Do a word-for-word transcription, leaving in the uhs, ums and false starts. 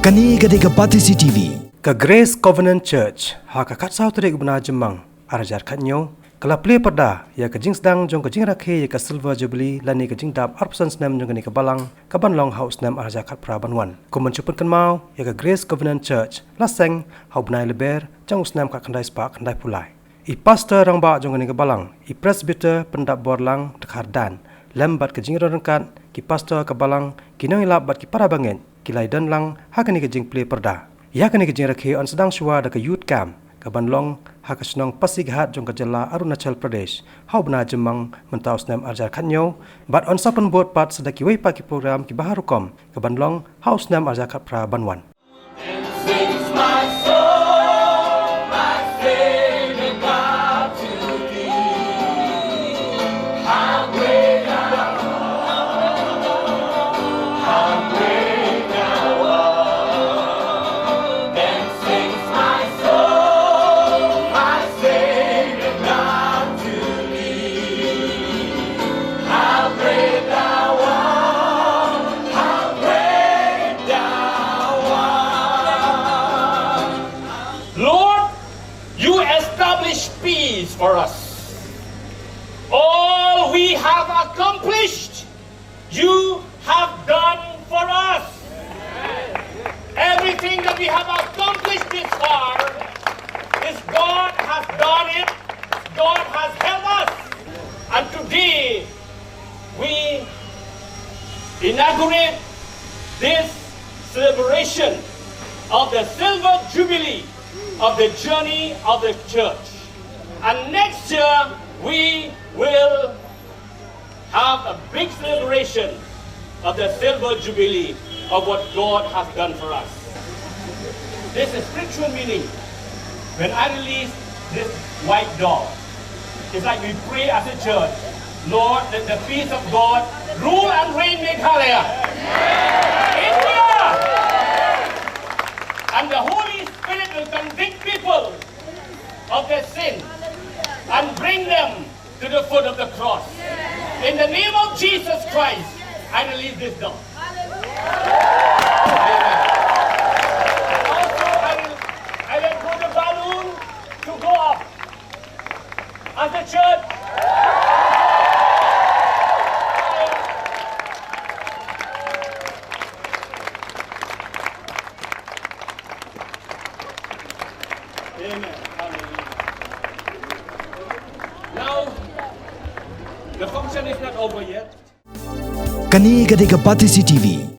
Kane ka dei ka Batesi T V. Ka Grace Covenant Church, ha ka khatsaw tarik u bnai Jymmang, arhajar khatñiew, ka la plie pyrda ïa ka jingsdang jong ka jingrakhe ïa ka Silver Jubilee lane ka jingdap arphew san snem jong kane ka balang, ka ban long ha u snem arhajar khatphra ban wan. Kum ban shu pynkynmaw, ïa ka Grace Covenant Church la seng ha u bnai Lber jong u snem khatkhyndai spah khyndaiphew lai. I Pastor Rangbah jong kane ka balang, i Presbyter Pyndapborlang Dkhar Dan, lem bad ka jingïadon ryngkat, ki Pastor ka balang, ki nongïalap bad ki para bangeit, ki la ïadon lang ha kane ka jingplie pyrda. Ïa kane ka jingrakhe yn sdang shuwa da ka Youth Camp, ka ban long ha ka shnong Pasighat jong ka jylla Arunachal Pradesh, ha u bnai Jymmang mynta u snem arhajar khatñiew, bad yn sa pynbud pat sa da kiwei pat ki program kiba har rukom, ka ban long ha u snem arhajar khatphra ban wan. Lord, you establish peace for us. All we have accomplished, you have done for us. Everything that we have accomplished this far is God has done it, God has helped us. And today, we inaugurate this celebration of the Silver Jubilee of the journey of the church. And next year, we will have a big celebration of the Silver Jubilee of what God has done for us. This is spiritual meaning. When I release this white dove, it's like we pray as a church, Lord, let the peace of God rule and reign Meghalaya, India, and the Holy Spirit will convict people of their sin and bring them to the foot of the cross. In the name of Jesus Christ, I release this dove. Amen. Also, I will, I will put the balloon to go up. As the church. Amen. Hallelujah. Now, the function is not over yet. Kane ka dei ka Batesi T V.